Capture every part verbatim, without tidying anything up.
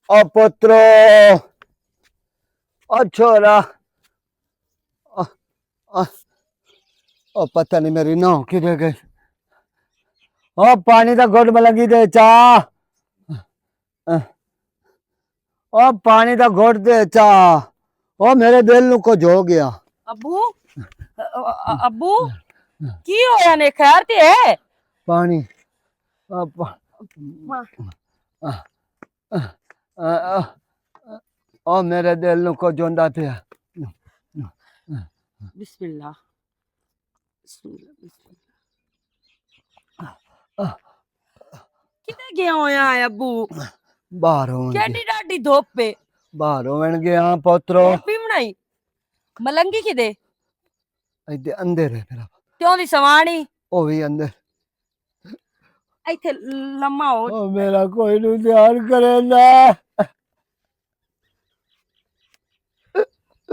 او پترو، او چھوڑا۔ او، او، او پتہ نہیں میری ناں کدھر گئی۔ او پانی دا گھٹ ملنگی دے چا۔ او پانی دا گھٹ دے چا۔ او میرے دل نو کچھ ہو گیا۔ ابو، ا-، ا-، ابو، کی ہویا نے؟ خیر تے ہے؟ پانی۔ او پا-، ماں۔ او میرے دل نو کچھ ہوندا پیا۔ بسم اللہ۔ بسم اللہ، بسم اللہ۔ کدے گیا ہویا ہے ابو؟ باہر ہون گیا۔ کیڈی ڈاڈی دھوپ پہ؟ باہر ہون گیا، پوترو۔ ٹوپی بنائی؟ ملنگی کدے؟ ایدے اندر ہے میرا۔ کیوں دی سوانی؟ او بھی اندر۔ ایتھے لمحہ ہو۔ او میرا کوئی نو دھیان کرے نہ۔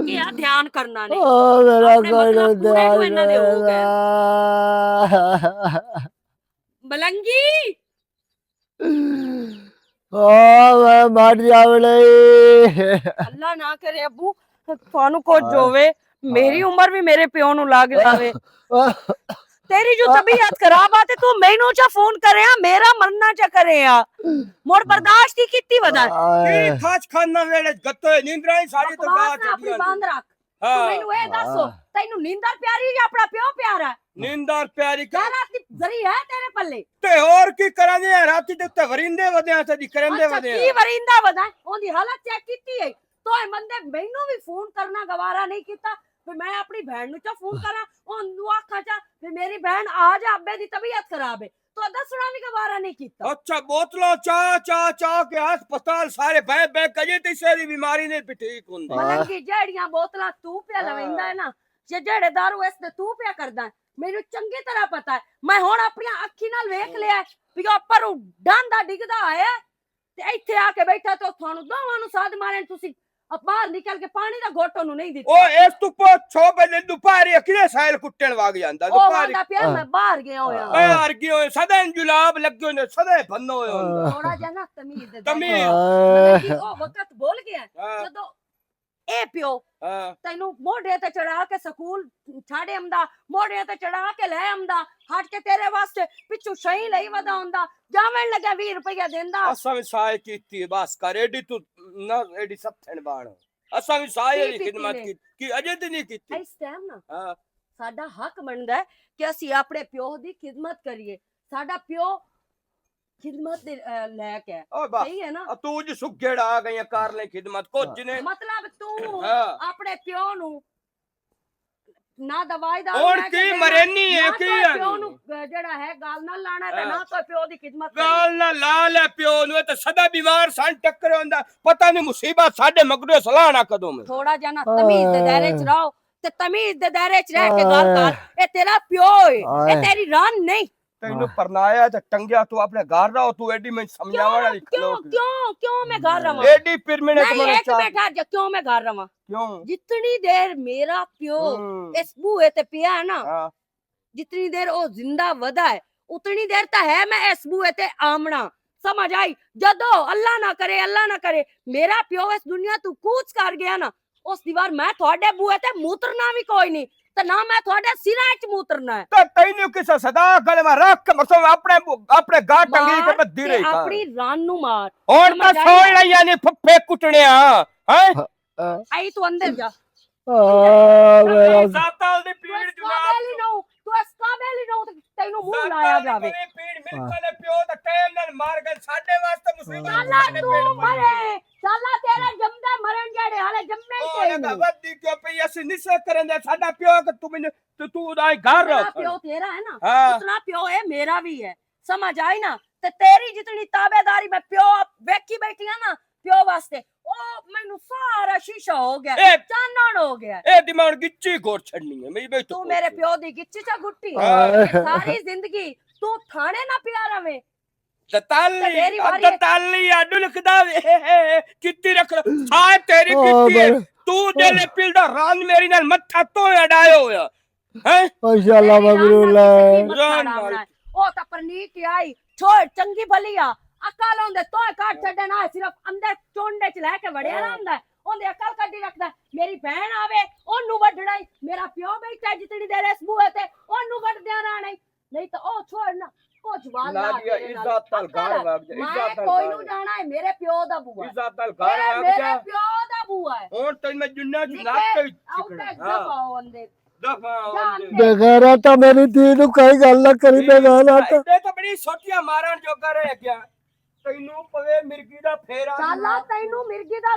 کیا دھیان کرنا نے؟ او میرا اپنے کوئی نو مطلب پورے دھیان نو انہاں دے ہو کرے گئے۔ نہ۔ ملنگی۔ او میں مر جاوڑے۔ اللہ نہ کرے ابو، تھانوں کچھ ہووے، میری عمر بھی میرے پیو نو لگ جاوے۔ تیری جو طبیعت خراب آ تے تو مینوں چا فون کرے آ، میرا مرنا چا کرے آ۔ مڑ برداشت ہی کیتی ودا۔ اے تھاچ کھانا ویڑے گتو ہے، نیندرا ہی ساری تو بکواس بات نہ اپنی ہے۔ بند رکھ۔ تو ہاں۔ مینوں اے دس، ہاں۔ تینوں نیندر پیاری یا اپنا پیو پیارا؟ نیندر پیاری کر۔ غیرت دی ذری ہے تیرے پلے۔ تے اور کی کراں دے، راتی دے تے وریندے ودے آں، تے جی کریندے اچھا، ودے کی آں۔ وریندا ودا ہے؟ اون دی حالت چیک کیتی ہے؟ تو اے بندے مینوں بھی فون کرنا گوارا نہیں کیتا، پھر میں اپنی بہن نوں چا فون کراں، اون نوں آکھاں چا، پھر میری بہن آ جا، ابے دی طبیعت خراب ہے۔ تو دسنا بھی گوارا نہیں کیتا۔ اچھا، بوتلاں چا، چا، چا کے ہسپتال سارے بے، بے کجے تے ساری بیماری نہیں پی ٹھیک ہوندا۔ ملنگی جیڑیاں بوتلاں تو پیا لویندا ہے نا، جے جیڑے دارو اس دے تو پیا کردا ہے، مینوں چنگی طرح پتا ہے۔ میں ہن اپنی اکھی نال ویکھ لیا ہے، بھی او پروں ڈاندا ڈگدا آیا ہے، تے ایتھے آ کے بیٹھا تے او تھانوں دوواں نوں ساتھ مارن، تسی باہر نکل کے پانی دا گھوٹ اونوں نہیں دتا۔ او اس تو پوچھو، پہلے دوپہر اکھنے سائل کٹن وگ جاندا، او دوپہر آندا پیا، میں باہر گیا ہویا۔ اے ہر گیا ہویا، سدا جلاب لگے ہوئے نے، سدا بھنو ہویا ہوندا۔ تھوڑا جہا نا تمیز دے تمیز۔ مطلب کہ او وقت بھول گیا ہے، ہاں۔ جدوں اے پیو ہاں۔ تینوں موڈے تے چڑھا کے سکول چھاڑے آمدا، موڈے تے چڑھا کے لے آمدا، ہٹ کے تیرے واسطے پچھوں شہی لئی ودا ہوندا، جاون لگا ویہہ روپیہ دیندا۔ اساں وی سائے کیتی ہے، بس کر، ایڈی تو نہ، ایڈی سب تھن بان۔ اساں وی سائے کی دی کیتی خدمت نے؟ کی، کی اجے تے نہیں کیتی۔ اس ٹائم نا ہاں۔ ساڈا حق بندا ہے کہ اسی اپنے پیو دی خدمت کریے۔ ساڈا پیو خدمت دے، اے، لائق ہے۔ او بس۔ صحیح ہے نا؟ آ تو جی سگڑ آ گئی ہے، کر لے خدمت، کچھ نہیں۔ مطلب تو ہاں۔ اپنے پیو نو نہ دوائی دا ہن لے کے کی دینا، مرینی ہے، نہ کی تو ہے؟ پیو نو، اے، جڑا ہے، گل نہ لانا ہے تے ہاں۔ نہ تو پیو دی خدمت کرنی۔ گل نہ لا لے پیو نو، اے تے سدا بیمار سن ٹکر ہوندا، پتہ نہیں مصیبت ساڈے مگروں سلانا کدوں میں۔ تھوڑا جہا نا تمیز دے دائرے چ رہو، تے تمیز دے دائرے چ رہ کے گل کر۔ اے تیرا پیو ہے، اے تیری رن نہیں۔ تینوں پرنایا تے ٹنگیا، تو اپنے گھر رہو، تو ایڈی میں سمجھاون والی کھلو کیوں، کیوں، کیوں میں گھر رہواں؟ ایڈی پھر میں نے نہیں، تمہارا ایک چار منٹ، ہٹ جا، کیوں میں گھر رہواں؟ کیوں؟ جتنی دیر میرا پیو ہوں۔ اس بوئے تے پیا ہے نا، ہاں۔ جتنی دیر او زندہ ودا ہے، اتنی دیر تا ہے میں اس بوئے تے آمنا۔ سمجھ آئی؟ جدو اللہ نہ کرے، اللہ نہ کرے، میرا پیو اس دنیا تو کوچ کر گیا نا، اس دی وار میں تھوڑے بوئے تے موترنا وی کوئی نہیں، تے نہ میں تھوڑے سراں وچ موترنا ہے۔ تے تینوں کسے صدا گل میں رکھ کے مرسو، اپنے بو-، اپنے گا ٹنگی کے مار بدی تے رہی کھا۔ اپنی رن نو مار۔ ہن سمجھ آئی سوچ نا؟ لئی یعنی پھپھے کٹنے آ، ہیں؟ آئی تو اندر جا۔ آ، میرا ذات ال دی پیڑ تو اس جناب۔ قابل ہی نہ ہو، تو اس قابل ہی نہ ہو، تے تینوں منہ لایا جاوے۔ پیڑ مل کے پیو دا ٹائم نال مار گئے، ساڈے واسطے مصیبت چالا ساڈے تو پیڑ بنے۔ مرے، چالا تیرے جمدے مرن جڑے، ہالے جمے ہی او، کوئی اے دا نہیں۔ ودی کیوں پئی، اسی نسے کرن دے، ساڈا پیو کہ تو مینوں، تو، تو ادا ہی گھر تیرا رہو۔ پیو تیرا ہے نا، ہاں۔ اتنا پیو ہے میرا بھی ہے، سمجھ آئی نا؟ تے تیری جتنی تابعداری میں پیو ویکھی بیٹھی ہاں نا، پیو واسطے، او مینوں سارا شیشہ ہو گیا، اے، چانن ہو گیا۔ اے دماغ گچی گور چھڑنی ہے، میں بیٹھو تو میرے پیو دی گچی چا گٹی۔ ہاں۔ اے ساری زندگی تو تھانے نہ پیا رہے۔ دتالی، تے میری واری دتالی، اڈو لکھدا وے، کتی رکھ لو۔ سائے تیری کتی ہے۔ تو دل پل دا ران میری نال متھا تو اڈایا ہویا۔ ہیں؟ ماشاءاللہ، ماشاءاللہ۔ او تا پرنیت آئی، چھوڑ، چنگی بھلی آ۔ اکل ہوندے توئے کٹ چھڈے نہ، صرف اندر چونڈے چ لے کے وڑیا رہندا ہے۔ اوندے اکل کڈی رکھدا ہے۔ میری بہن آوے، اونوں وڈھنا ہی۔ میرا پیو بیٹھا ہے جتنی دیر اس بوئے تے، اونوں وڈھدیاں رہنا ہی۔ نہیں تے او چھوڑ نہ، کچھ وال لا نہ دیا، تیرے نال۔ عزت نال اکل گھر ہے۔ وگ جا، میں عزت نال کوئی گھر نوں وگ جا۔ جانا ہے، میرے پیو دا بوا ہے۔ عزت نال گھر اے وگ میرے جا۔ پیو دا بوا ہے۔ ہن تینوں میں جنہ چ نک نکے تے آؤ چکنا۔ تے ہاں۔ دفعہ ہو اندر۔ دفعہ ہو جان اندر۔ دے۔ بغیر آتا میری دھی نوں کوئی گل نہ کری، بغیر آتا۔ ایڈے تو بڑی سوٹیاں مارن جوگا رہ گیا۔ تینوں پوے مرگی دا پھیرا شالا، نہ تینوں مرگی دا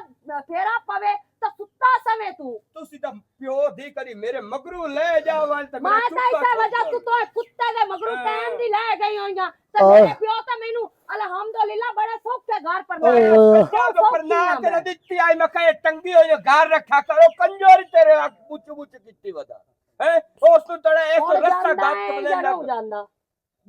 پھیرا پوے، تے ستا سویں توں۔ تسی تاں پیو دی کری میرے مگروں لے جاون تے میرا میں تاں چکا اسے وجہ چھوڑ۔ توں تو کتے دے مگروں ہاں۔ ٹائم دی لے گئی ہوئی ہاں۔ تے ہاں۔ میرے پیو تے مینوں الحمدللہ بڑے سوکھے گھر پر ہاں۔ لایا۔ بڑا سوکھی سوکھی ہاں میں۔ دتی آئی میں کہے ٹنگی ہوئی گھر رکھا کرو، کنجوری تیرے اک بچ بچ کیتی ودا۔ ہیں؟ اس تو تڑا ایک ہن رستہ جاندا گپ ہے، کبلے جانو نہ۔ جاندا۔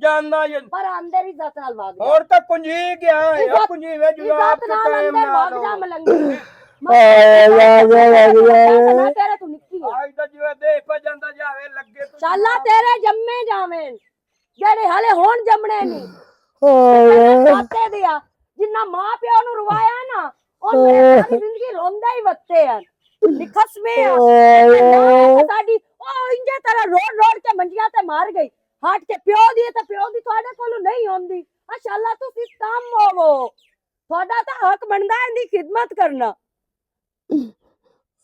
جاننا یہ۔ پر اندر عزت نال وگ جا۔ ہن تک کنجی گیا ہے، عزت، کنجی وے جناب عزت کے نال ٹائم اندر نال وگ جا ہو۔ ملنگی۔ آئے، آئے، آئے، آئے، آئے۔ نہ تیرے تو نکی ہے۔ آج دا جوے دے پہ جاندا جاوے لگے تو شالا جناب۔ تیرے جمے جاویں۔ جڑے ہلے ہن جمنے نہیں۔ آئے۔ کھاتے دیا۔ جنہ ماں پیو نو روایا نا، ان میرے ساری زندگی روندے ہی وتے ہیں۔ نکھس میں آ۔ آئے۔ تے نہ تے ساڈی، او انجے طرح روڑ روڑ کے منجیاں تے مار گئی۔ ہٹ کے پیو دی تے پیو دی تہاڈے کولوں نہیں ہوندی۔ ماشاءاللہ تسی کم ہوو۔ تہاڈا تاں حق بندا ہے ان دی خدمت کرنا۔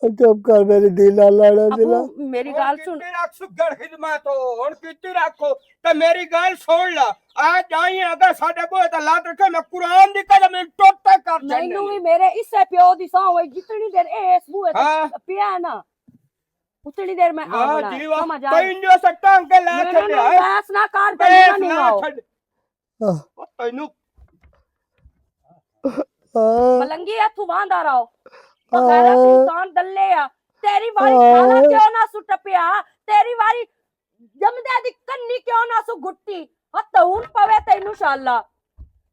چپ کر میری دل نال لڑا دلا۔ ابو، میری گل سن۔ کتنی رکھ سگڑ خدمت ہو، ہن کتنی رکھو۔ تے میری گل سن لا، آ جائیں اگر ساڈے بوئے تے لات رکھے، میں قرآن دی قسم ٹوٹا کر جائیں۔ مینوں وی میرے اسے پیو دی ساں ہوئی، جتنی دیر اے اس بوئے تے ہاں۔ پیا نا، اتنی دیر میں واہ آونا ہے۔ جی واہ۔ سمجھ آئی؟ تین جو سٹاں کے لا میرے چھڈیا نال ہے۔ بحث نہ کر، بحث تینوں نہیں نہ آؤ۔ چھڈ۔ آہ۔ او تینوں آہ۔ ملنگی اتھوں واندا رہو۔ بغیرت آہ۔ انسان دلے آ۔ تیری واری آہ۔ کھانا کیوں نہ سو ٹپیا؟ تیری واری جمدے دی کنی کیوں نہ سو گٹی؟ ہتھ ہون پوے تینوں شالا۔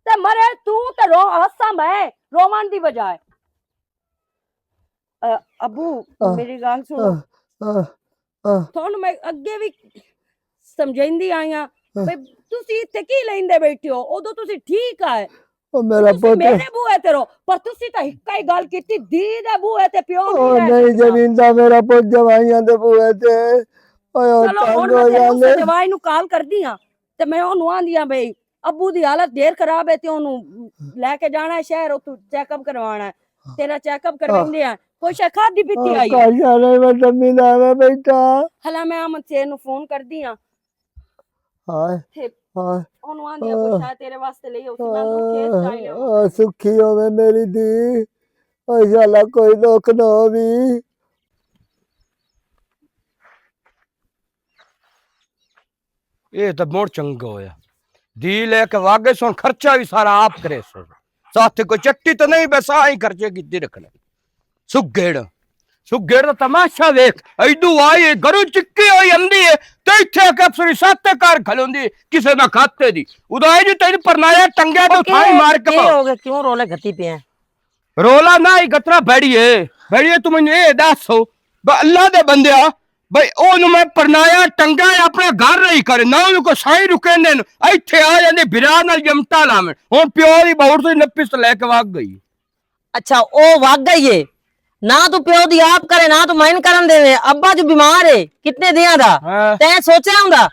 تے مرے تو تے رو ہسا میں روون دی بجائے۔ اہ، ابو، آہ، میری گل سنو۔ آہ، آہ، آہ۔ تھانوں میں اگے بھی سمجھاندی آئی ہاں، آہ۔ بھئی، تسی اتھے کی لیندے بیٹھے ہو؟ ادوں تسی ٹھیک آئے۔ او میرا تسی پتر۔ میرے بوئے تے رو، پر تسی تاں ہکا ہی گل کیتی، دی دے بوئے تے پیو او نہیں رہ نہیں سکدا۔ زمین دا میرا پتر جوائیاں دے بوئے تے۔ اوئے، او چلو، تنگ ہن میں ہو تینوں جاندے۔ اسے جوائی نوں کال کردی ہاں، تے میں اونوں آندی ہاں، بھئی، ابو دی حالت ڈھیر خراب ہے تے اونوں لے کے جانا ہے شہر، اتھوں چیک اپ کروانا ہے۔ تیرا چیک اپ کرواندے ہیں۔ کوئی شے کھادی پیتی آئی ہے؟ کھایا نہیں، میں دمی لاوے بیٹھا۔ ہلا میں احمد شیر نو فون کردی ہاں۔ ہائے۔ تے ہائے۔ اونوں آندی ہے، کوئی شے تیرے واسطے لئی اسی، میں نو کھیت چاہی لے۔ آ، سکھی ہوے میری دی۔ او یالا کوئی دکھ نہ ہووی۔ اے تے مڑ چنگا ہویا۔ دی لے کے واگے سن، خرچہ بھی سارا آپ کرے سن۔ ساتھ کوئی چٹی تو نہیں، بس آئی خرچے کی دی رکھنا۔ سگڑ۔ سگڑ دا تماشا ویکھ۔ ایدو آئی ہے، گھروں چکی ہوئی آندی ہے، تے اتھے آ کے افسری ساتھ تے کار کھلوندی ہے، کسے نہ کھاتے دی۔ ادا ہے جی تین پرنایا ٹنگیا تو تھائی مار کے پاؤ۔ ہو گیا؟ کیوں رولے گھتی پے ہیں؟ رولا نہ ہی گترا بڑی ہے۔ بڑی ہے، تم نے اے دس ہو۔ ب-، اللہ دے بندیا، بھئی، اونوں میں پرنایا ٹنگا ہے، اپنا گھر نہیں کرے، نہ اونوں کو سائیں رکے نے، ایتھے آ جاندے بھرا نال جمٹا لاون۔ ہن پیو دی بہت سی نپس لے کے وگ گئی۔ اچھا، او وگ گئی ہے۔ نہ تو پیو دی آپ کرے، نہ تو مین کرن دے۔ ابا جو بیمار ہے، کتنے دیاں دا؟ ہاں۔ تیں سوچیا ہوندا؟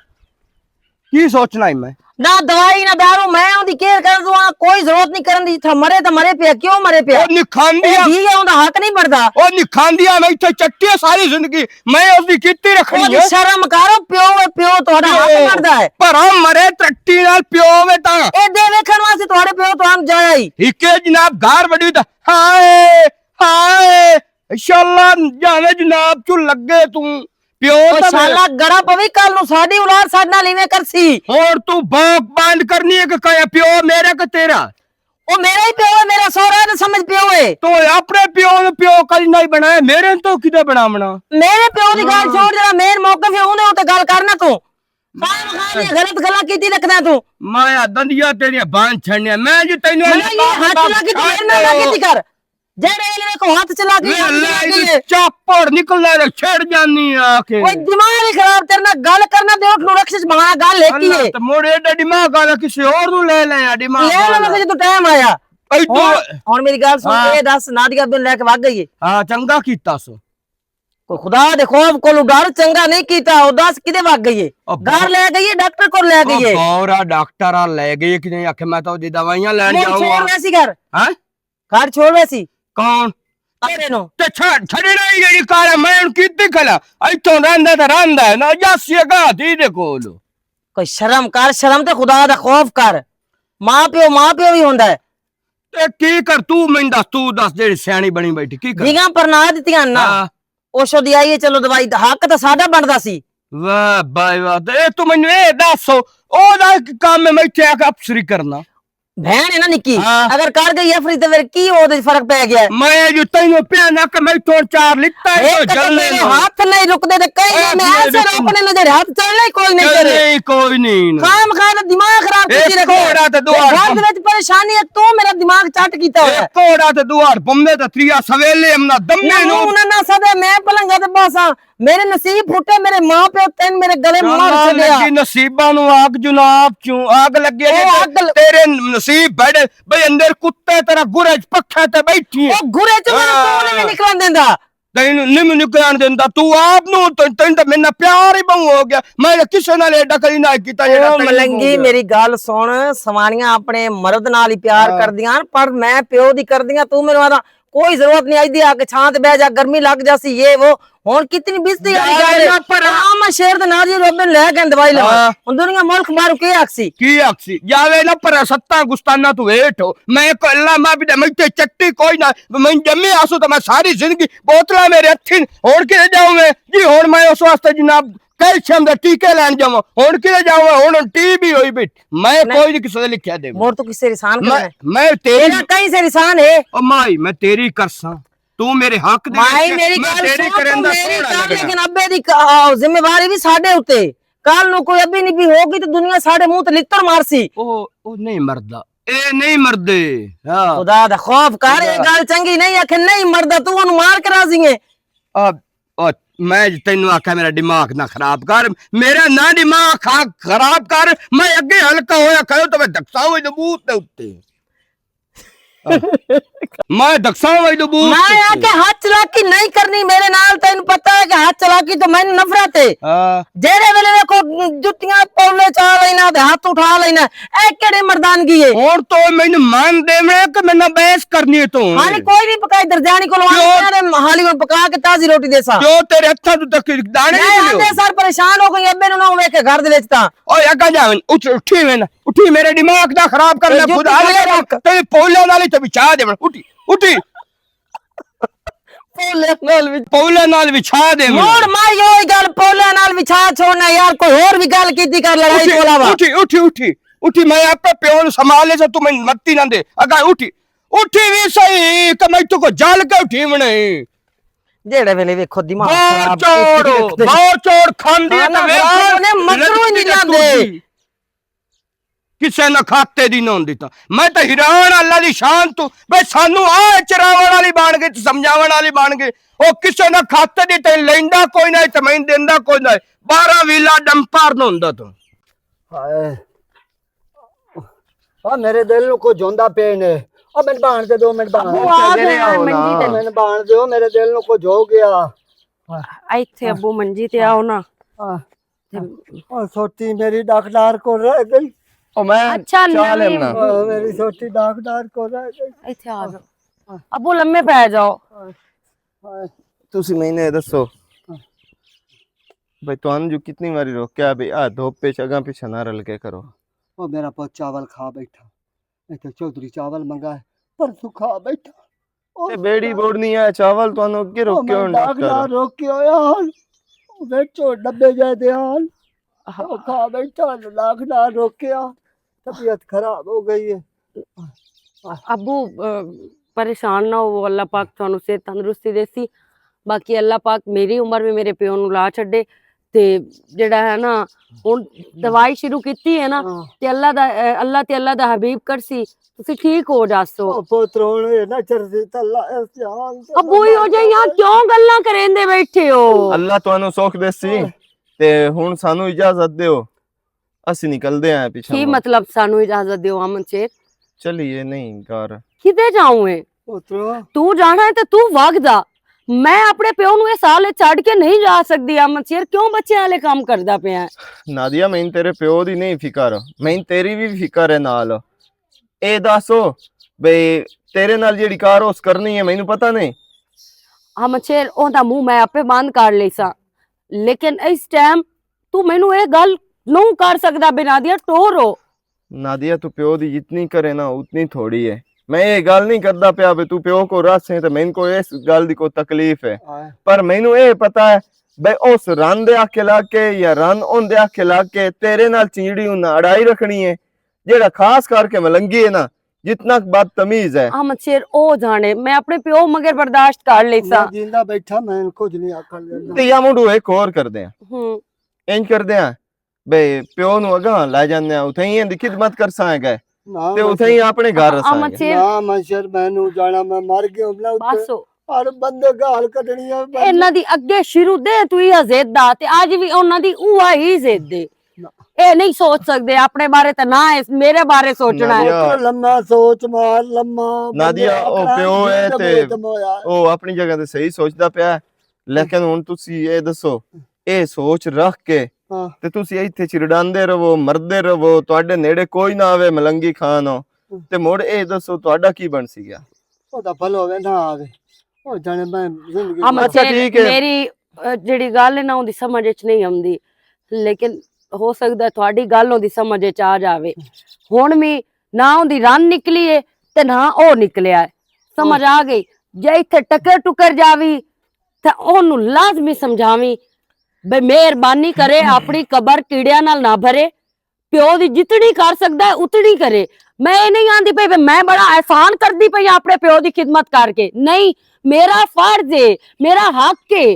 کی سوچنا ہی میں؟ نہ دوائی، نہ دارو، میں اون دی کیئر کر دوں، کوئی ضرورت نہیں کرن دی۔ تھا مرے تو مرے پیا، کیوں مرے پیا؟ او نکھاندی اے آ۔ ٹھیک ہے، اون دا حق نہیں بندا۔ او نکھاندی آ، میں اتھے چٹی آ ساری زندگی، میں اس دی کیتی رکھنی او دی ہے۔ شرم کرو، پیو ہے، پیو تہاڈا حق پیو۔ بندا ہے۔ پر ہم مرے ترٹی نال پیو ہوے تاں۔ اے دے ویکھن واسطے تہاڈے پیو تو ہم جایا ہی۔ ہکے جناب گار وڈی دا، ہائے، ہائے، انشاءاللہ جاوے جناب چوں لگے توں۔ پیو او تاں شالا گڑا پوی، کل نوں ساڈی اولاد ساڈے نال ایویں کرسی۔ ہور توں بوک بند کرنی ہے کہ کہے پیو میرا کہ تیرا؟ او میرا ہی پیو ہے، میرا سوہرا ہے تے سمجھ پیو ہے۔ تو اپنے پیو نوں پیو کلی نہیں بنایا، میرے نوں تو کدے بناونا؟ میرے پیو دی گل ہاں۔ چھوڑ، جڑا مین موقف ہے اوندے اُتے گل کرنا تو۔ خام خام یہ غلط گلاں کیتی رکھنا تو۔ میں دندیاں تیریاں بان چھڑنیاں، میں جو تینوں میں یہ ہاتھ نہ کیتی، میرے نال نہ کیتی کر۔ جیڑے ویلے کو ہاتھ چلا کے وے اللہ، ایدی چاپڑ نکلنا تے چھڑ جانی آ کے۔ کوئی دماغ ہی خراب، تیرے نال گل کرنا تے اٹھ نو رکشے چ بہانا گل ہے کی اللہ ہے؟ تے موڑے ایڈا دماغ والا کسے اور نوں لے لے آ، دماغ لے لے والا۔ مگر جدوں ٹائم آیا۔ اے تو ہن، ہن میری گل سن، ہاں۔ اے دس نادیہ بن لے کے وگ گئی ہے۔ ہاں، چنگا کیتا سو۔ کوئی خدا دے خوف کولوں ڈر، چنگا نہیں کیتا۔ او دس کدے وگ گئی ہے؟ او گھر بہت لے گئی ہے، ڈاکٹر کول لے گئی ہے؟ بورا ڈاکٹر آ لے گئی کہ نہیں؟ آکھے میں تو دی دوائیاں لین مڑ جاؤں چھوڑ گا۔ ویسی گھر۔ ہاں؟ گھر چھوڑ ویسی؟ کون؟ اپنے نو۔ تے چھڑ، چھڑی رہی جڑی کار ہے، میں ان کی اتنی کھلا۔ ایتھوں رہندا تے رہندا ہے، نہ جاسی اگا دی دے کول۔ کوئی شرم کر، شرم تے خدا دا خوف کر۔ ماں پیو، ماں پیو ہی ہوندا ہے۔ تے کی کر، تو میں دس، تو دس، جڑی سیانی بنی بیٹھی، کی کر؟ دیگاں پرنا دتیاں نا۔ ہاں۔ اوشو دی آئی ہے، چلو دوائی دا حق تاں ساڈا بندا سی۔ واہ بھائی واہ، تے اے تو مینوں اے دس، او دا کم ہے، میں اتھے آ کے افسری کرنا۔ بہن ہے نا نکی، ہاں۔ اگر کر گئی افسری تے پھر کی او دے فرق پے گیا ہے؟ میں جو تینوں پیا نہ کہ میں تو چار لکھتا ہے، ایک تو تے جلنے میرے نہ۔ ہاتھ نہیں رکدے تے کئی اے نہیں، میں ایسے روکنے نہ جڑے ہاتھ چلنے ہی کوئی نہیں تیرے۔ نہیں، کوئی نہیں۔ خام خام دماغ خراب کیتی رکھدا ہے۔ کوڑا تے دو ہار گھر دے وچ پریشانی ہے، تو میرا دماغ چٹ کیتا ہویا ہے۔ کوڑا تے دو ہار بمبے تے تریا سویلے امنا دمے نہ نو۔ منہ نہ نہ سدے، میں پلنگا تے باساں۔ میرے نصیب پھٹے، میرے ماں پیو تین میرے گلے مار چھڈیا۔ لگی نصیباں نو آگ جناب چوں، آگ لگی ہے او جے اگ ل- تیرے نصیب بڑے، بھئی اندر کتے تیرا گرج پکھے تے بیٹھی ہے۔ او گرج میرے ہاں۔ تو نہیں نکلن دیندا۔ تینوں نہیں نکلن دیندا، تو آپ نو تو، تینوں تو میرے نال پیار ہی بہوں ہو گیا۔ میں کسے نال ایڈا کری نہ کیتا جیڑا او تینوں ہو ملنگی، گیا۔ میری گل سن، سوانیاں اپنے مرد نال ہی پیار ہاں۔ کردیاں، پر میں پیو دی کردیاں، تو میرے واسطے کوئی ضرورت نہیں، اج دی آ کے چھاں تے بہ جا، گرمی لگ جاسی، یہ وہ۔ ہن کتنی بزتی والی گل ہے۔ پر ہاں، میں شیر دے نال جی رب نے لے گئے دوائی لوا۔ ہاں۔ ہن دنیا ملک مارو کے آکسی؟ کی آکسی؟ جاوے نہ پر ستاں گستانا تو ویٹ ہو۔ میں کو اللہ ما بھی دے، میں تے چٹی کوئی نہ، میں جمی آسو تو میں ساری زندگی بوتلاں میرے ہتھیں۔ ہن کے جاؤں میں؟ جی ہن میں اس واسطے جناب کیلشیم دے ٹیکے لین جاواں، ہن کدے جاواں؟ ہن ٹی بی ہوئی بیٹھی، میں نہیں۔ کوئی نہیں کسے دے لکھیا دے۔ مور تو کسے رسان میں، کرنا ہے؟ میں تیری تیرا کہیں سے رسان ہے؟ او مائی، میں تیری کرساں، تو میرے حق دے مائی وچ، میری میں گل تیری سن، تو کریندا میری سوہنا کر، لگنا۔ لیکن ابے دی ک-، آ، ذمہ واری بھی ساڈے اُتے۔ کل نو کوئی ابی نہیں بھی ہوگی تو دنیا ساڈے منہ تے لتڑ مارسی۔ او، او نہیں مردا، اے نہیں مردے۔ ہاں۔ خدا دا خوف کر، اے خدا۔ گل چنگی نہیں آکھے، نہیں مردا، تو اونوں مار کے راضی ہے۔ آ، آ، میں تینوں آکھیا میرا دماغ نہ خراب کر، میرا نہ دماغ خا-، خراب کر، میں اگے ہلکا ہویا کرو تو میں دکساں وچ دبوت دے اُتے۔ آ، میں دکساں وچ دبوت میں دے اُتے۔ آکھیا ہاتھ چلاکی نہیں کرنی میرے نال، تینوں پتہ ہے کہ ہاتھ چلاکی تو مینوں نفرت ہے۔ ہاں۔ جیڑے ویلے ویکھو جتیاں پولے چا لینا تے ہاتھ اٹھا لینا، اے کیڑی مردانگی ہے؟ ہن تو مینوں مان دیونا کہ میرے نال بحث کرنی ہے تو۔ ہاں، نہیں، کوئی نہیں، پکائی درجانی کولوں آ کے تے حالی ہن پکا کے تازی روٹی دیساں۔ جو تیرے ہتھاں تو تک دانے نہیں نہیں ملے۔ آندے سر پریشان ہو گئی، ابے نوں نہ ویکھ کے گھر دے وچ تاں۔ اوئے اگا جا، اٹھ، اٹھی وین، اٹھی میرے دماغ دا خراب کر، میں خدا نہیں کرنا۔ تیرے پولیاں نال ہی تے بچا دیونا، اٹھی، اٹھی۔ پولیاں نال وچ۔ پولیاں نال وچھا دیونا۔ مڑ مائی اوہی گل، پولیاں نال وچھا چھوڑنا یار، کوئی ہور وی گل کیتی کر لڑائی اٹھی، پولا وا۔ اٹھی، اٹھی، اٹھی، اٹھی، میں آپے پیو نوں سنبھال لے سا، تو میں متی نہ دے۔ اگا اٹھی، اٹھی وی صحیح، کہ میں تو کو جل کے اٹھی ونے۔ جیڑے ویلے ویکھو دماغ بور خراب چوڑ، کیتی رکھدے۔ بور چوڑ کھاندی ہے تے ویکھ خراب نے مکرو ہی نہیں لگدی لاندے۔ ٹوٹی۔ کسے نہ کھاتے دی نہ ہوندی تاں۔ میں تاں حیران اللہ دی شان تو، بے سانو آ چراون والی بن گئی تے سمجھاون والی بن گئی۔ او کسے نہ کھاتے دی تے لیندا کوئی نہ تے میں دیندا کوئی نہ۔ بارہ ویلا ڈمپر نہ ہوندا تاں۔ ہائے۔ آ میرے دل نوں کچھ ہوندا پے نے۔ آ میں بان دے دو منٹ بان۔ ابو آ گیا منجی تے۔ میں بان دیو، میرے دل نوں کچھ ہو گیا۔ ایتھے ابو منجی تے آؤ نا۔ آ۔ او سوٹی میری ڈاکدار کو رہ گئی۔ او میں اچھا، چا نویں لینا۔ او میری سوٹی ڈاکدار کو رہ گئی۔ ایتھے آ جاؤ۔ ابو لمے پے جاؤ۔ ہائے۔ تسی میں نے دسو۔ بھائی تانوں جو کتنی واری روکیا بھائی آ دھوپ وچ اگاں پیچھے نہ رل کے کرو۔ او میرا پوت چاول کھا بیٹھا۔ ایتھے چودھری چاول منگا ہے، پرسوں کھا بیٹھا۔ تے بیڑی بوڑنی ہے، چاول تانوں اگے او روکے میں ہون ڈاکٹر۔ ڈاکدار روکے ہویا ہن۔ وچ او ڈبے جائے دے ہن۔ ہاں۔ او کھا بیٹھا، ڈاکدار روکیا۔ طبیعت خراب ہو گئی ہے۔ ابو، آ، پریشان نہ ہوو، اللہ پاک تانوں صحت تندرستی دیسی۔ باقی اللہ پاک میری عمر میں میرے پیو نوں لا چھڈے۔ تے جڑا ہے نا، ہن دوائی شروع کیتی ہے نا، تے اللہ دا، اے، اللہ تے اللہ دا حبیب کرسی، تسی ٹھیک ہو جاسو۔ او پتر، ہن اے نہ چرسی تے اللہ اس جہان تے ابو، ہی ہو جائے، یہاں کیوں گلاں کریندے بیٹھے ہو؟ اللہ تانوں سوکھ دیسی۔ تے ہن سانوں اجازت دیو، اسی نکلدے آں پچھے۔ کی مطلب سانوں اجازت دیو، امن شیر؟ چلیے، نہیں گھر۔ کدے جاؤں اے؟ پتر۔ تو جانا ہے تے تو وگ جا۔ میں اپنے پیو نوں اس حال وچ چھڈ کے نہیں جا سکدی، امن شیر کیوں بچیاں والے کام کردا پیا ہے؟ نادیہ، میں تیرے پیو دی نہیں فکر، میں تیری بھی فکر ہے نال۔ اے دسو بھئی، تیرے نال جیڑی کار اس کرنی ہے، مینوں پتہ نہیں۔ امن شیر، اوندا منہ میں آپے بند کر لیساں، لیکن اس ٹائم تو مینوں اے گل نوں کر سکدا بنا دیا ٹور ہو۔ نادیہ، تو پیو دی جتنی کرے نا، اتنی تھوڑی ہے۔ میں یہ گل نہیں کردا پیا بھی تو پیو کو رس ہے تے مینوں کو اس گل دی کوئی تکلیف ہے۔ پر مینوں یہ پتا ہے بھئی، اس رن دے آکھے لگ کے یا رن اون دے آکھے لگ کے تیرے نال چیڑی انہاں اڑائی رکھنی ہے، جیڑا خاص کر کے ملنگی ہے نا، جتنا بدتمیز ہے۔ احمد شیر، او جانے، میں اپنے پیو مگر برداشت کر لیسا۔ میں جیندا بیٹھا، میں کچھ نہیں آکھن دیندا۔ تے یا منڈو ایک اور کردے ہیں۔ ہوں۔ انج کردے ہیں، بے پیو نوں اگاں لے جاندے آں، اتھے ہی دی خدمت کرساں گے۔ تے اتھے ہی اپنے گھر رساں گے۔ نہ، میں شر، میں نوں جانا، میں مر گیا ہوں نا اتھے۔ بس ہو۔ اور بندے گال کڈنی ہے، بندے۔ انہاں دی اگے شروع دے تو یہ ضد آ، تے اج وی انہاں دی اوہا ہی ضد ہے۔ نہ۔ اے نہیں سوچ سکدے اپنے بارے تے نہ اے میرے بارے سوچنا ہے۔ نادیہ۔ اتنا لمبا سوچ مار، لمبا بندے نادیہ، او آکھنا پیو ہے جیل تے بہت ہویا۔ او اپنی جگہ تے صحیح سوچدا پیا ہے، لیکن ہن تسی اے دسو، اے سوچ رکھ کے تے تسی ایتھے چرڈاندے رہو، مردے رہو، تہاڈے نیڑے کوئی نہ آوے، ملنگی خان ہو، تے مڑ اے دسو، تہاڈا کی بن سی گیا؟ او دا بھلو ہوے نہ آوے، او جانے میں زندگی ہاں، بھر مطلب، اچھا، ٹھیک ہے۔ میری، اے، جیڑی گل ہے نا، اوندی سمجھ وچ نہیں آندی، لیکن ہو سکدا ہے تہاڈی گل اوندی سمجھ وچ آ جاوے۔ ہن وی نہ اوندی رن نکلی ہے تے نہ او نکلیا ہے۔ سمجھ آ گئی؟ جے ایتھے ٹکر ٹکر جاوی، تے اونوں لازمی سمجھاویں، بے مہربانی کرے، اپنی قبر کیڑیاں نال نہ بھرے، پیو دی جتنی کر سکدا ہے، اتنی کرے۔ میں اے نہیں آندی پئی، بے میں بڑا احسان کردی پئی ہاں اپنے پیو دی خدمت کر کے، نہیں، میرا فرض ہے، میرا حق ہے۔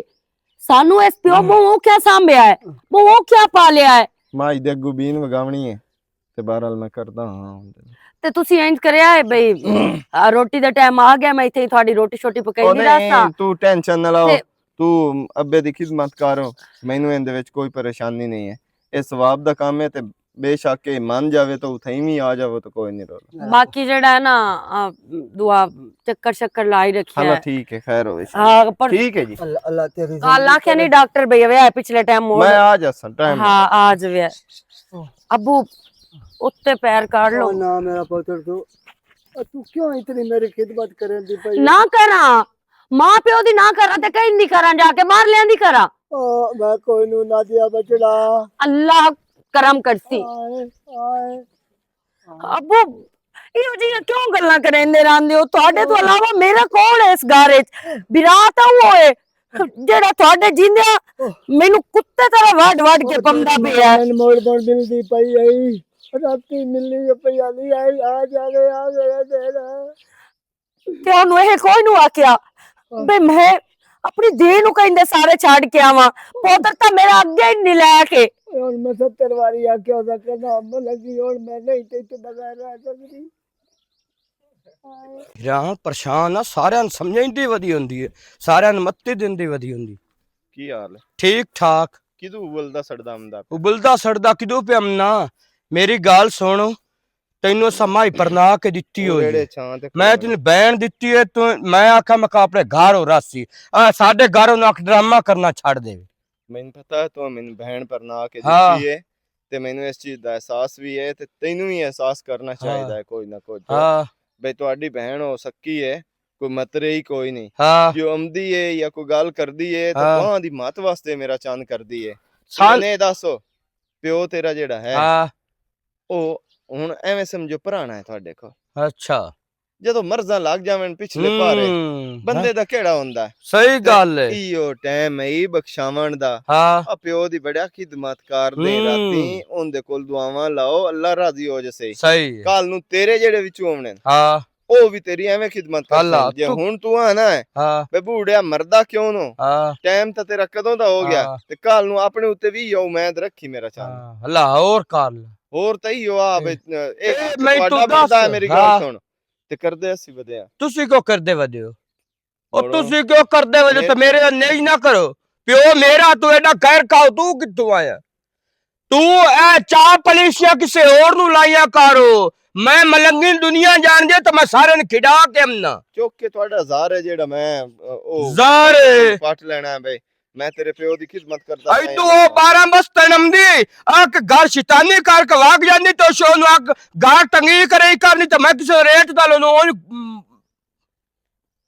سانو اس پیو بہت اوکھیا سانبھیا ہے، بہت اوکھیا پالیا ہے۔ مائی دے اگوں بین وگاونی ہے۔ تے بہرحال میں کردا ہاں۔ تے تسی انج کریا ہے بھئی، آ، روٹی دا ٹائم آ گیا، میں اتھے ہی تہاڈی روٹی شوٹی پکائی او نہیں، رہا سا۔ تو ٹینشن نہ لاؤ، تو ابے دی خدمت کر، مینوں ایندے وچ کوئی پریشانی نہیں ہے۔ اے ثواب دا کام ہے تے بے شک اے من جاوے تو اتھے ہی وی آ جاوے تو کوئی نہیں رول۔ باقی جڑا ہے نا، آ، دعا چکر شکر لائی رکھیا ہے۔ ٹھیک ہے، خیر ہوئے۔ ہاں، پر ٹھیک ہے جی۔ اللہ، اللہ تیری کال زندگی آکھیا نہیں کرے۔ ڈاکٹر بھئی، وے پچھلے ٹائم موڑ۔ میں آ جاساں، ٹائم ہاں، آ جاوے۔ ابو، اتنے پیر کاڑ لو۔ او نہ، میرا پتر تو، تو کیوں اتنی میری خدمت کریں دی پئی؟ نہ کراں۔ ماں پیو دی نہ کراں تے کہیں دی کراں، جا کے باہر لیاں دی کراں۔ او، میں کوئی نوں نہ دیا بچڑا۔ اللہ کرم کرسی۔ آئے، آئے۔ ابو، ایہو جیاں کیوں گلاں کریندے رہندے ہو؟ تہاڈے تو علاوہ میرا کون ہے اس گھر وچ؟ برا تاں اوہ ہے، جیڑا تہاڈے جیندیاں مینوں کتے طرح وڈ وڈ کے پمدا پیا ہے۔ مین موڑ پر ملدی پئی آئی، راتی ملنی پئی آئی، آ جاوے، آ میرا دینا۔ تے انہوں اے کوئی نوں آکھیا، بے میں اپنی دھی نوں کہیں دے سارے چھڈ کے آواں۔ پوتر تاں میرا اگے ہی نلائق ہے۔ ہن میں ستر واری آکھیا، او دا کہنا عمل لگی، ہن میں نہیں تے تے بغیر رہ سکدی۔ پھراں پریشان آ، ساریاں نوں سمجھائیں دی ودی ہوندی ہے، ساریاں نوں متی دین دی ودی ہوندی۔ کی حال ہے؟ ٹھیک ٹھاک۔ کدوں ابلدا سڑدا آمدا پیا؟ ابلدا سڑدا کدوں پیا آمنا؟ میری گل سن، تینوں اساں مائی پرنا کے دتی ہوئی ہے۔ میں تینوں بہن دتی ہے، تو میں آکھاں میں کہاں اپنے گھر ہو راسی۔ آ، ساڈے گھر انہاں آکھ ڈرامہ کرنا چھڈ دے۔ مینوں پتہ ہے تو مینوں بہن پرنا کے دتی ہے، تے مینوں اس چیز دا احساس بھی ہے، تے تینوں بھی احساس کرنا چاہیدا ہے کوئی نہ کوئی۔ بھئی تہاڈی بہن ہو سکی ہے، کوئی مترے ہی کوئی نہیں۔ جو امدی ہے یا کوئی گل کردی ہے، تے وہاں دی مت واسطے میرا چند کردی ہے۔ سن- میں دسو، پیو تیرا جیڑا ہے، او ہن ایویں سمجھو پرانا ہے تہاڈے کول۔ اچھا۔ جدوں مرضاں لگ جاون پچھلے پارے، بندے دا کیڑا ہوندا ہے؟ صحیح گل ہے۔ ایہو ٹائم ہے بخشاون دا۔ آ پیو دی بڑا خدمت کر دے، راتی اون دے کول دعاواں لاؤ، اللہ راضی ہو جسے۔ صحیح۔ کل نوں تیرے جیڑے وچوں آونے۔ او وی تیری ایویں خدمت کر سن۔ جے ہن تو آنا ہے، ہاں۔ بے بوڑیا مردا کیوں نو؟ ہاں۔ ٹائم تاں تیرا کدوں دا ہو گیا؟ ہاں۔ تے کل نو اپنے اُتے وی یو امید رکھی میرا چاند۔ ہاں، اللہ اور کر لے۔ اور تاں ایہو آ بے، اے، اے، میں تہاڈا تو بندہ ہے، دس، میری گل ہاں۔ سن۔ تے کردے اسی ودے آ۔ تسی کیوں کردے ودے ہو؟ او بولو۔ تسی کیوں کردے ودے ہو؟ تے میرے نال نہیں نہ کرو۔ پیو میرا، تو ایڈا خیر کھاؤ، تو کتھوں آیا؟ تو اے چار پالیسیاں کسے ہور نوں لائیاں کر۔ میں ملنگی دنیا جان دے تے میں سارے نوں کھڈا کے امنا۔ چوک کے تہاڈا زار ہے جیڑا میں، او، زار ہے۔ پٹ لینا ہے بھائی۔ میں تیرے پیو دی خدمت کردا اے پیا تو ہاں۔ او بارہ بس تنم دی، آ کے گھر شیطانی کر کے واگ جاندی تے شو نوں آ کے گھر تنگی کرے کرنی تے میں کسے ریٹ دا لوں۔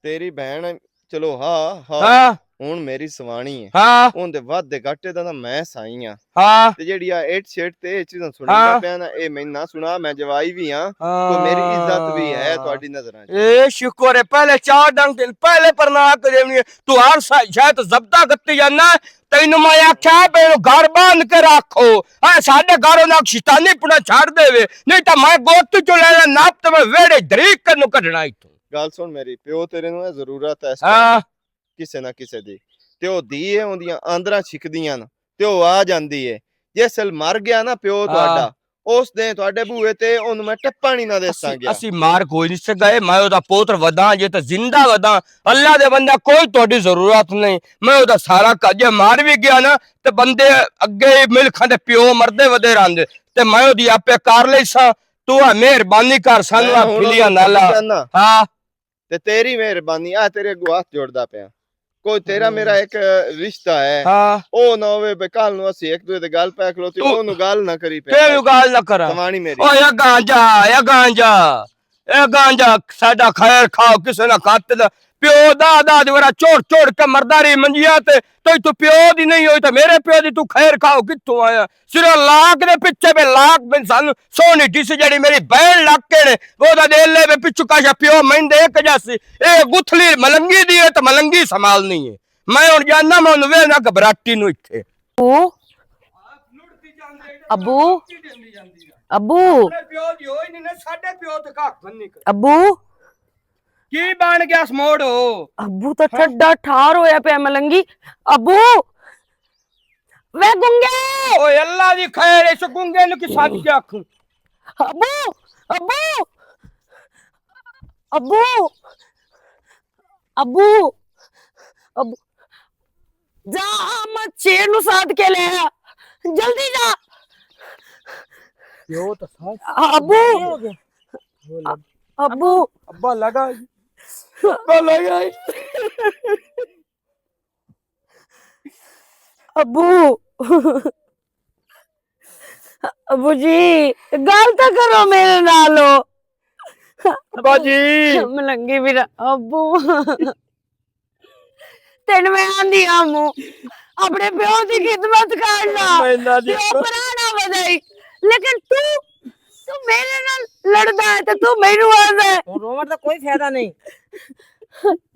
تیری بہن، چلو، ہاں، ہاں۔ ہاں۔ ہن میری سوانی ہے۔ ہاں۔ اون دے ود دے گھاٹے دا تاں میں سائیں ہاں۔ ہاں۔ تے جیڑی آ ایٹ شیٹ تے اے چیزاں سنیندا ہاں۔ پیا نا، اے میں نہ سنا، میں جوائی وی ہاں۔ ہاں۔ کوئی میری عزت وی ہے تہاڈی نظراں چ۔ اے شکر ہے، پہلے چار دن دن پہلے پر نہ آ کے دیونی ہے۔ تو ہر سا-، شاید ضبطہ کتی جانا، تینوں میں آکھیا پے گھر باندھ کے رکھو۔ ہاں، ساڈے گھروں نہ شیطانی پنا چھڑ دے وے، نہیں تاں میں گوت چ لینا نپ تے میں ویڑے دریک کنوں کڈنا اتھوں۔ گل سن میری، پیو تیرے نوں اے ضرورت ہے اس ہاں۔ ٹائم کسے نہ کسے دی۔ تے او دی اے، اوندیاں آندراں چھکدیاں نا۔ تے او آ جاندی اے۔ جس ویل مر گیا نا پیو ہاں۔ تہاڈا، اس دن تہاڈے بوئے تے اونوں میں ٹپا نہیں نہ دیساں اسی، گیا۔ اسی مار کوئی نہیں سکا، اے میں او دا پوتر وداں، جے تے زندہ وداں، اللہ دے بندہ کوئی تہاڈی ضرورت نہیں۔ میں او دا سارا ک-، جے مار وی گیا نا، تے بندے اگے ہی ملکاں دے پیو مردے ودے رہندے۔ تے میں او دی آپے کار لئی ساں، تو آ مہربانی کر سانوں میں آ ہن او پھلیاں دا نالا۔ سمجھ جانا۔ ہاں۔ تے تیری مہربانی، آ تیرے اگوں ہاتھ جوڑدا پیا۔ کوئی تیرا میرا ایک رشتہ ہے۔ ہاں۔ او نہ ہووے بے کل نوں اسی ایک دوے دے گل پے کھلوتے، تو او نوں گل نہ کری پے۔ کیوں گل نہ کراں؟ سوانی میری۔ او یا گانجا، یا گانجا، اے گانجا ساڈا خیر کھاؤ، کسے نہ کھاتے دا۔ پیو دا، دا دی ورا چوڑ چوڑ کے مردا رہی منجیاں تے، تو تو پیو دی نہیں ہوئی تے میرے پیو دی تو خیر کھاؤ کتھوں آیا؟ سرا لاکھ دے پچھے بے لاکھ بن سن سونی ڈس جڑی میری بہن لگ کے نے، وہ دا دل لے بے پچھو کاشا پیو میں دے کے جاسی۔ اے گتھلی ملنگی دی ہے تے ملنگی سنبھالنی ہے۔ میں ہن جاننا میں اونوں وینا گھبراٹی نوں اتھے۔ ابو، ابو، ابو، ابو۔ کی بن گیا اس موڑ؟ ابو تو ٹھڈا ٹھار ہویا پیا ملنگی۔ ابو، وے گنگے۔ اوئے اللہ دی خیر، اس گنگے نوں کی سچ کے آکھوں؟ ابو، ابو، ابو، ابو، ابو، جا، احمد شیر نو ساتھ کے لے آ۔ جلدی جا۔ یو تو سچ۔ ابو۔ ابو۔ ابا لگا۔ ابا لگا۔ ابو۔ ابو جی، گل تاں کرو میرے نال۔ ابا جی۔ ملنگی میرا ابو۔ تینوں میں آندی آ موں، اپنے پیو دی خدمت کر لا۔ میں نہ جی۔ پیو پرانا ودائی، لیکن تو، تو میرے نال لڑدا ہے تے تو مینوں آندا ہے۔ ہن روون دا کوئی فائدہ نہیں۔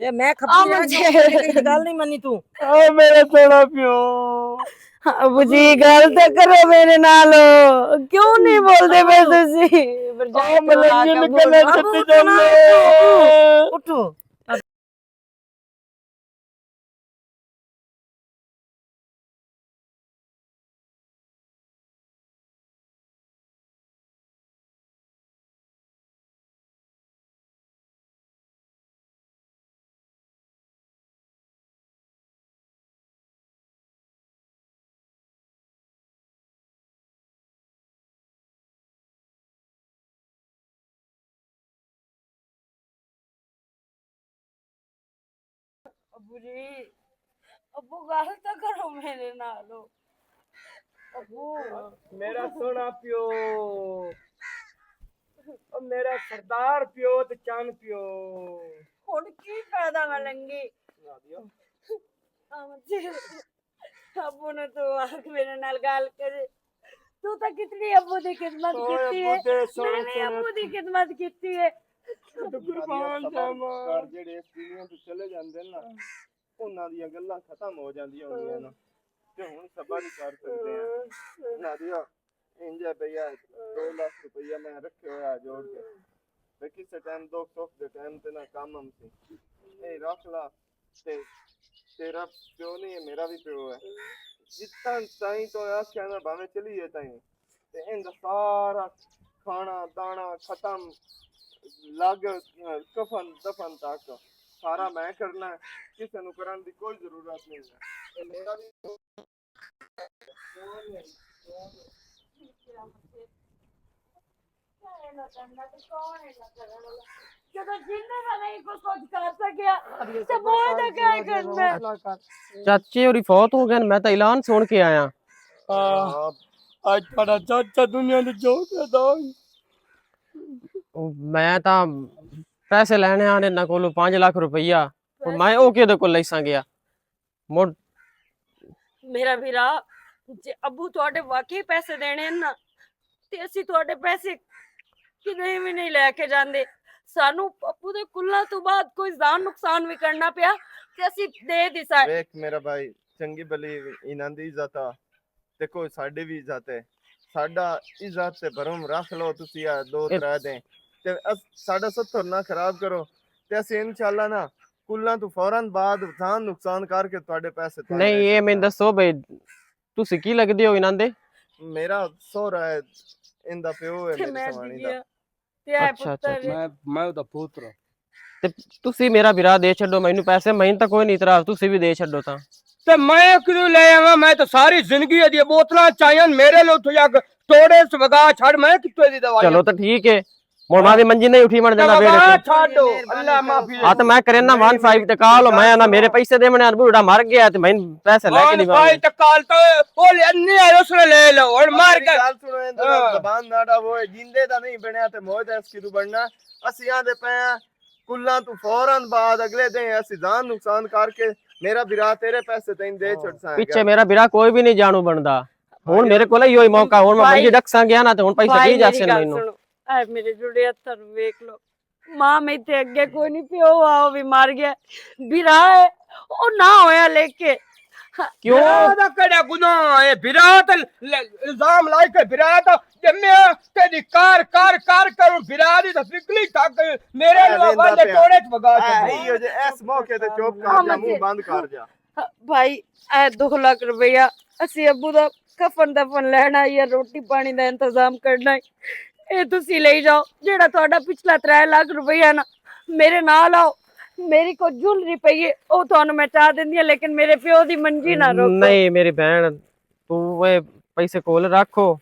اے میں کھپی آ رہا مجھے۔ کسی دی گل نہیں مننی تو۔ اے میرا سونا پیو۔ ابو جی، گل تے کرو میرے نال۔ کیوں نہیں بولدے پے تسی؟ آ ملنگی نکلے چھتی چلے۔ اٹھو۔ ابو جی، ابو گل تاں کرو میرے نال۔ ابو۔ میرا سونا پیو، او میرا سردار پیو تے چن پیو۔ ہن کی فائدہ ملنگی؟ ابو نے تو آ کے میرے نال گل کرے۔ تو تاں کتنی ابو دی خدمت کیتی ہے۔ میں وی ابو دی خدمت کیتی ہے۔ قربان جاواں۔ گھر جڑے اس دنیا تو چلے جاندے نا، انہاں دیاں گلاں ختم ہو جاندیاں ہوندیاں نا۔ تے ہن صبر ہی کر سکدے ہیں۔ نادیا، انجا پیا، دو لاکھ روپیہ میں رکھے ہویا جوڑ کے۔ میں کسے ٹائم دکھ سکھ دے ٹائم تے نہ کم آم سی۔ اے رکھ لا۔ تے تیرا پیو نہیں ہے، میرا بھی پیو ہے۔ جتنا تائیں تو آکھیا نہ، بھاویں چلی جائے تائیں۔ تے ایندا سارا کھانا دانا ختم، لگ کفن دفن تک سارا میں کرنا ہے، کسے نو کرن دی کوئی ضرورت نہیں ہے۔ تے میرا بھی جدوں جن دا نہیں کوئی کچھ کر سکیا، تے میں دا کیا کرنا؟ چاچے ہوری فوت ہو گئے، میں تاں اعلان سن کے آیا۔ ہاں، اج تہاڈا چاچا دنیا دے جو پیدا ہوئی۔ او، میں تاں پیسے لینے آنے انہاں کولوں پنج لاکھ روپیہ۔ ہن میں او کدے کول لئی ساں گیا؟ مڑ میرا ویرا، جے ابو تہاڈے واقعی پیسے دینے ہن نا، تے اسی تہاڈے پیسے کدے وی نہیں لے کے جاندے۔ سانو ابو دے کلاں تو بعد کوئی جان نقصان وی کرنا پیا، تے اسی دے دسا۔ ویکھ میرا بھائی، چنگی بلی انہاں دی عزت آ، تے کوئی ساڈی وی عزت ہے۔ ساڈا عزت تے بھرم رکھ لو تسی آ دو اے ترے دیں۔ تے اس-، ساڈا ستھر نہ خراب کرو۔ تے اسی انشاءاللہ نا کلاں تو فوراً بعد جان نقصان کر کے تہاڈے پیسے تہاڈے نہیں، اے میں دسو بھائی، تسی کی لگدے ہو انہاں دے؟ میرا سہرا ہے، ان دا پیو ہے تے میری میں سوانی دا۔ دیا۔ تے اے اچھا، اچھا، پتر اچھا۔ میں، میں او دا پتر ہاں۔ تے تسی میرا بھرا دے چھڈو مینوں پیسے، میں تاں کوئی نہیں ترا، تسی بھی دے چھڈو تاں۔ تے میں کیوں لے آواں؟ میں تاں ساری زندگی دی بوتلاں چائیاں میرے لو تو یا توڑے سے وگا چھڑ، میں کتوں دی دوائی چلو تاں ٹھیک ہے، ہن میں دی منجی نہیں اٹھی من دینا ویڑے وگا تے۔ چھڈو، اللہ معافی دے۔ ہاں، تے میں کرنا ون فائیو تے کال، میں نہ میرے پیسے دے، میں بوڑا مر گیا تے میں پیسے لے کے ون نہیں فائیو تے کال تو او لے نہیں آئے، اس نے لے لو، ہن مر گیا۔ گل سنو، اندر زبان نہ ڈاوو، جیندے دا نہیں بنیا تے موج اس کی تو بننا۔ اسی آندے پئے آں، کلاں تو فوراً بعد اگلے دن اسی جان نقصان کر کے میرا بھرا تیرے پیسے تین دے چھڑساں۔ پچھے میرا بھرا کوئی بھی نہیں جانو بندا۔ ہن میرے کول ایہو ہی موقع، ہن میں بھائی، منجی ڈکساں گیا نا تے ہن پیسے بھائی، کی میری جاسن گل مینوں؟ سنو۔ اے میرے جڑے ہتھ ویکھ لو۔ ماں میں تے اگے کوئی نہیں، پیو آ، او بھی مر گیا۔ بھرا ہے، او نہ ہویا لے کے۔ کیوں؟ بھرا دا کیڑا گناہ ہے؟ بھرا تے ل-، الزام لائی کے بھرا دا جمیا، تیری کار، کار، کار کروں، بھرا دی تے فکلی تھک، میرے اے لوا ویندا والے پیا۔ ٹوڑے چ وگا اے چھڈے۔ ایہو جے اس موقع تے چپ کر جا، منہ بند کر جا۔ بھائی، اے دو لاکھ روپیہ اسی ابو دا کفن دفن لینا یا روٹی پانی دا انتظام کرنا ہے۔ اے تسی لے جاؤ، جیڑا تہاڈا پچھلا ترے لاکھ روپیہ نا، میرے نال آؤ، میری کو جولری پئی ہے، او تہانوں میں چا دیندی ہاں، لیکن میرے پیو دی منجی نہ روکو۔ نہیں میری بہن، تو وہ پیسے کول رکھو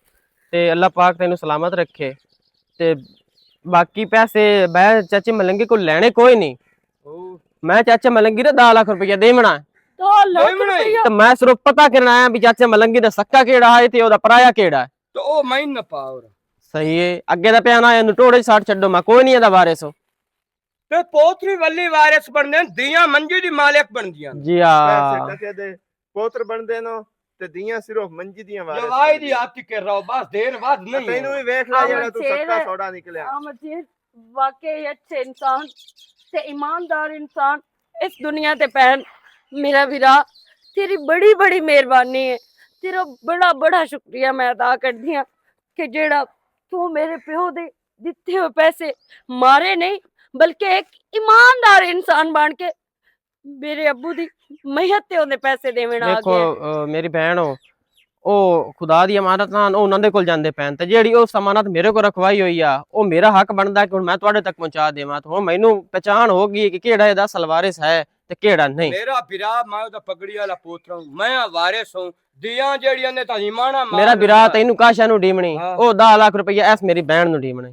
تے اللہ پاک تینوں سلامت رکھے۔ تے باقی پیسے میں چاچے ملنگی کو لینے کوئی نہیں۔ میں چاچے ملنگی دا دہ لاکھ روپیہ دیونا ہے۔ دہ لاکھ روپیہ؟ تے میں صرف پتہ کرنا آیا بھی چاچے ملنگی دا سکا کیڑا ہے تے او دا پرایا کیڑا ہے۔ تے او میں نہ پاور۔ صحیح ہے، اگے دا پیانا ہے، نٹوڑے ساٹھ چھڈو، میں کوئی نہیں دا وارث ہو۔ تے پوتری ولی وارث بندے، دیاں منجی دی مالک بندیاں۔ جی ہاں۔ پیسے ٹکے دے پوتر بندے نو، تے دیاں صرف منجی دیاں وارث بندیاں۔ جوائی دی آتی کر رہا ہو، بس دیر بعد نہیں تینوں ہے۔ وی ویکھ لے جڑا تو سکا سوڑا نکلیا۔ آمد جی، واقعی اچھے انسان تے ایماندار انسان اس دنیا تے پہن۔ میرا ویرا، تیری بڑی بڑی مہربانی ہے، تیرا بڑا بڑا شکریہ میں ادا کردی ہاں کہ جیڑا تو میرے پیو دے دتے ہوئے پیسے مارے نہیں، بلکہ ایک ایماندار انسان بن کے میرے ابو دی میت تے اوندے پیسے دیون آ دیکھو، گیا۔ میری بہن ہو، او خدا دی امانت نال او انہاں دے کول جاندے پین، تے جیڑی او امانت میرے کول رکھوائی ہوئی آ، او میرا حق بندا کہ ہن میں تہاڈے تک پہنچا دیواں۔ تے ہن مینوں پہچان ہو گئی کہ کیڑا اے دا سلوارث ہے تے کیڑا نہیں۔ میرا بھرا، میں او دا پگڑی والا پوترا ہوں، میں وارث ہوں۔ دیاں جیڑیاں نے تاں ایماناں مار میرا بھرا، تینوں کاشا نوں ڈیمنی، او دہ لاکھ روپیہ ایس میری بہن نوں ڈیمنی۔